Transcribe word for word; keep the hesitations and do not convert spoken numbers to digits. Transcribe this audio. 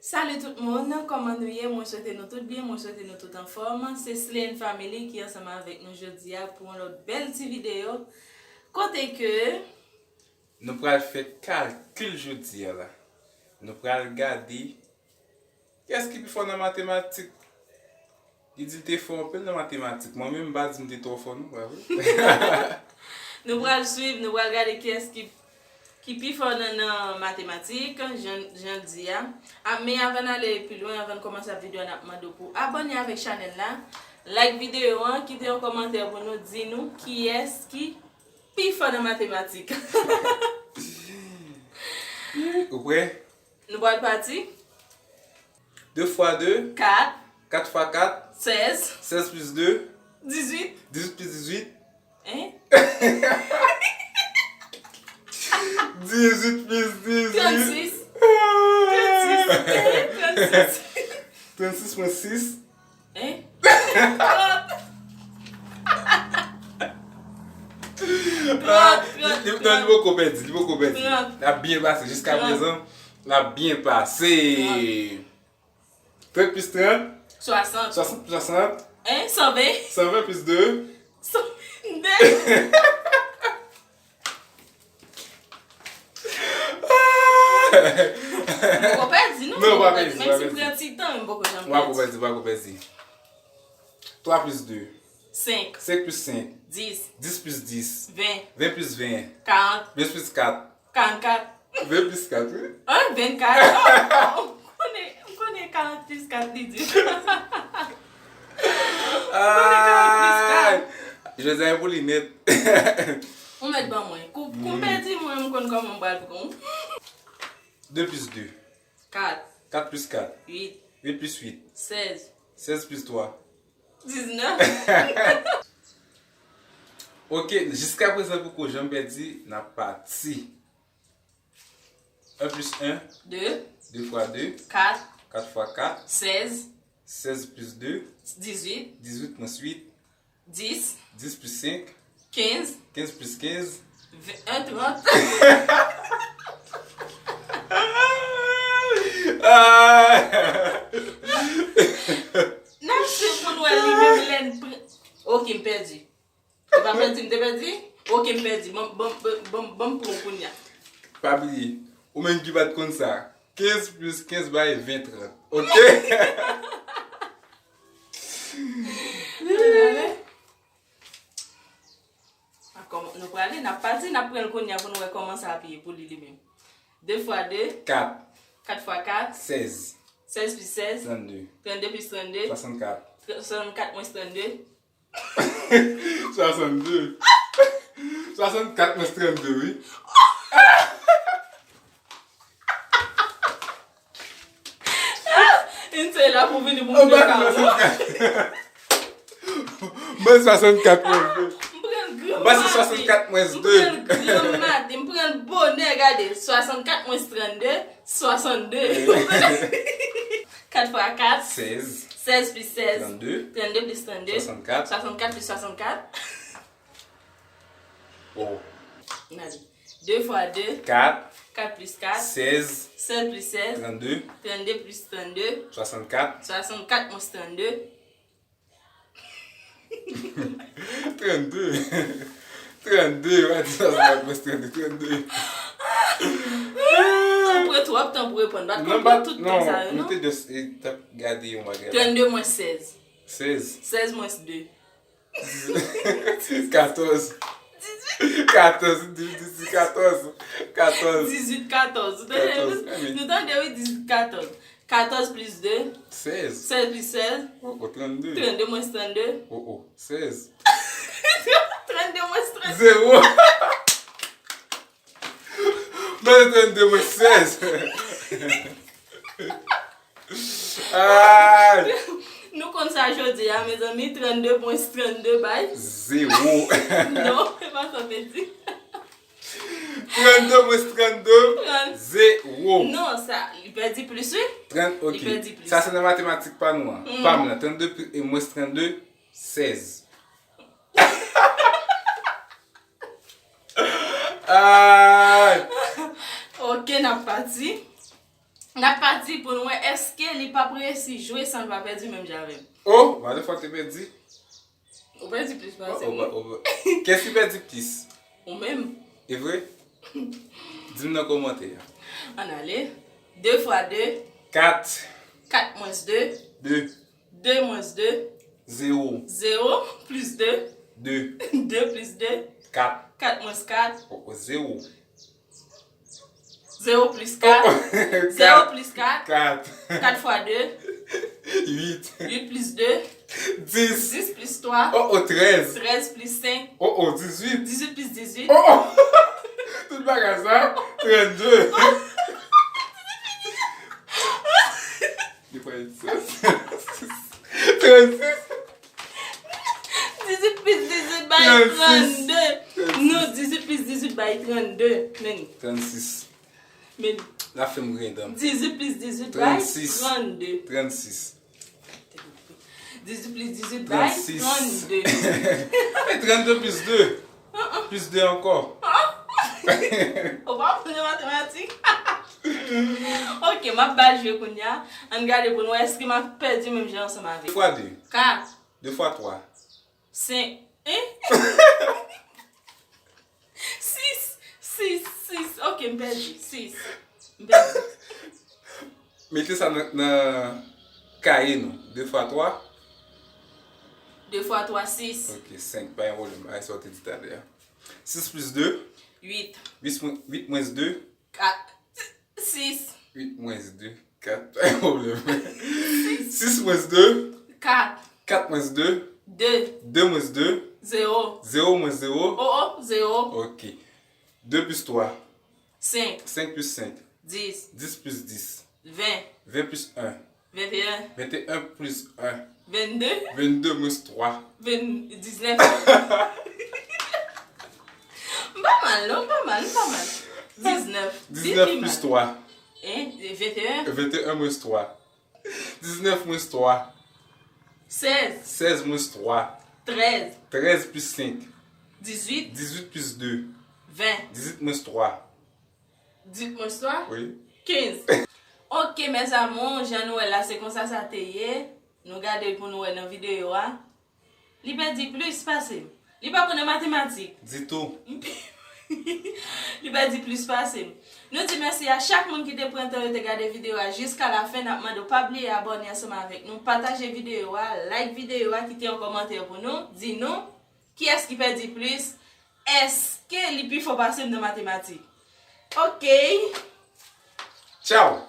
Salut tout moun, kòman nou ye? Mwen swete nou tout byen, mwen swete nou tout anfòm. Se Slay and Family ki ansanm avèk nou jodi a pou yon lòt bèl ti videyo. Kote ke nou pral fè kalkil jodi a la. Nou pral gade kiyès ki pi fò nan matematik. Li di l te fò anpil nan matematik. Mwen menm, m pa di m te twò fò non, pa vre? Nou pral swiv, nou pral gade kiyès ki, ki pi fò nan, nan matematik, jan, jan l di a. A, men avan n ale pi lwen, avan n kòmanse ap videyo a, n ap mande w pou abòne avèk chanèl la, like videyo an, kite yon kòmantè pou nou, di nou kiyès ki pi fò nan matematik. Ou prè? Nou pral pati. De fwa de. Kat. Kat fwa kat. Sèz. Sèz plis de. Dizuit. Dizuit plis dizuit. Hein? Dizuit plis dizuit. Trannsis. Trannsis. Trannsis. Trannsis mwens sis. Hein? Trant. Trant, trant, li, li, non, li poko pèdi, li poko pèdi. Trant. L ap byen pase. Jiska prezan, l ap byen pase. Trant. Trant plis trant. Swasant. Swasant plis swasant. Hein? San ven. San ven plis de. San ven de. M poko pèdi, non. Non, m poko pèdi, menm si m pran ti tan, m poko janm pèdi. W poko pèdi, w poko pèdi. Twa plis de. Senk. Senk plis senk. Dis. Dis plis dis. Ven. Ven plis ven. Karant. Ven plis kat. Karannkat. Ven plis kat, wi. An, vennkat. Oh, oh, oh. M konnen, m konnen karant plis kat li di. Ay! Jodi a e pou li nèt. Ou mèt ban mwen. Kou, kou m pèdi mwen, m konn kòman m pral pran. De plis de. Kat. Kat plis kat. Uit. Uit plis uit. Sèz. Sèz plis twa. Diznèf. Ok, jiska prezan poko janm pèdi, n ap pati. En plis en. De. De fwa de. Kat. Kat fwa kat. Sèz. Sèz plis de. Dizuit. Dizuit mwens uit. Dis. Dis plis senk. Kenz. Kenz plis kenz. Ven, en, trant. Ah! N ap swiv pou n wè li menm lè n pran. Ok, m pèdi. Ou pa pèdi, m te pèdi? Ok, m pèdi. Ban, ban, ban, ban, ban m pran kounye a. Pa bliye, ou menm ki pa t konn sa, kenz plis kenz bay ven, trant. Ok? Ann ale. A, kòman nou prale? N ap pati, n ap pran l kounye a pou n wè kòman sa ap ye pou li, li menm. De fwa de. Kat. Kat fwa kat. Sèz. Sèz plis sèz. Trannde. Trannde plis trannde. Swasannkat. Tr-, swasannkat mwens trannde. Swasannde. Swasannkat mwens trannde, wi. N se la pou vini pou m fè sa. Mwen swasannkat mwens de. M pran gran mati. Mwen se swasannkat mwens de. M pran gran mati. M pran bonè, gade. Swasannkat mwens trannde. Swasannde. Kat fwa kat. Sèz. Sèz plis sèz. Trannde. Trannde plis trannde. Swasannkat. Swasannkat plis swasannkat. Oh. N a di. De fwa de. Kat. Kat plis kat. Sèz. Sèz plis sèz. Trannde. Trannde plis trannde. Swasannkat. Swasannkat mwens trannde. Trannde. Trannde, pa di sa, sa pa plis trannde, trannde. Ou pran twòp tan pou reponn. Bat konn pran tout tan sa yo, non? M te just, e, t ap gade yon bagay la. Trannde mwens sèz. Sèz. Sèz mwens de. Katòz. Katòz, di, di, di, katòz. Katòz. Dizuit katòz. Ou tande, nou tande, wi, dizuit katòz. Katòz plis de. Sèz. Sèz plis sèz. Oh, oh, trannde. Trannde mwens trannde. Oh, oh, sèz. Trannde mwens trannde. Zewo. Mwen trannde mwens sèz. Ay. Nou konn sa jodi a, mezanmi, trannde mwens trannde bay. Zewo. Non, e pa sa m te di. Trannde mwens trannde, zewo. Non, sa, li pèdi plis, wi. Trant, ok. Li pèdi plis. Sa se nan matematik pa nou an. Mm. Pa m nan. Trannde pli-, e mwens trannde, sèz. Ay. Ok, n ap pati. N ap pati pou n wè èske li p ap resi jwe san l pa pèdi menm jan avè m. Oh, ba de fwa te pèdi. Ou pèdi plis pase mwen. Kès ki pèdi plis? Ou menm. E vre? Di m nan kòmantè a. Ann ale. De fwa de. Kat. Kat mwens de. De. De mwens de. Zewo. Zewo plis de. De. De plis de. Kat. Kat mwens kat. O, o, zewo. Zewo plis kat. Zewo plis kat. Kat. Kat fwa de. Uit. Uit plis de. Dis. Dis plis twa. O, o, trèz. Trèz plis senk. O, o, dizuit. Dizuit plis dizuit. O, o. Tout bagay sa, trannde. Li pral di sa. Trannsis. Dizuit plis dizuit bay trannde. Trannsis. Non, dizuit plis dizuit bay trannde. Men. Trannsis. Men. L ap fè m griyen dan m. Dizuit plis dizuit bay trannde. Trannsis. Dizuit plis dizuit bay trannde. Trannsis. E trannde plis de. Plis de ankò. Ou pa konn matematik? Ok, m ap ba l jwe kounye a. Ann gade pou n wè èske m ap pèdi menm jan ansanm avè l. Fwa de. Kat. De fwa twa. Senk. Hein? Sis. Sis. Sis. Ok, m pèdi. Sis. M pèdi. Mete sa nan, nan kaye nou. De fwa twa. De fwa twa, sis. Ok, senk. Pa gen pwoblèm. Ay, sa w te di talè a. Sis plis de. Uit. Uit mwens, uit mwens de. Kat. Sis. Uit mwens de. Kat. Pa gen pwoblèm. Sis. Sis mwens de. Kat. Kat mwens de. De. De mwens de. Zewo. Zewo mwens zewo. O, o, zewo. Ok. De plis twa. Senk. Senk plis senk. Dis. Dis plis dis. Ven. Ven plis en. Venteyen. Venteyen plis en. Vennde. Vennde mwens twa. Ven-, diznèf. M pa mal, non, m pa mal, m pa mal. Diznèf. Diznèf plis twa. Hein? Venteyen. Venteyen mwens twa. Diznèf mwens twa. Sèz. Sèz mwens twa. Trèz. Trèz plis senk. Dizuit. Dizuit plis de. Ven. Dizuit mwens twa. Dizuit mwens twa? Wi. Kenz. Ok, mes amours, jan nou wè la, se konsa sa te ye. Nou gade l pou nou wè nan videyo a. Li pèdi plis pase m. Li pa bon nan matematik. Ditou. Li pèdi plis pase m. Nou di mèsi a chak moun ki te pran tan yo te gade videyo a jiska la fen. N ap mande w pa bliye abòne ansanm avèk nou, pataje videyo a, like videyo a, kite yon kòmantè pou nou, di nou kiyès ki pèdi plis, èske li pi fò pase m nan matematik? Ok. Tchaw.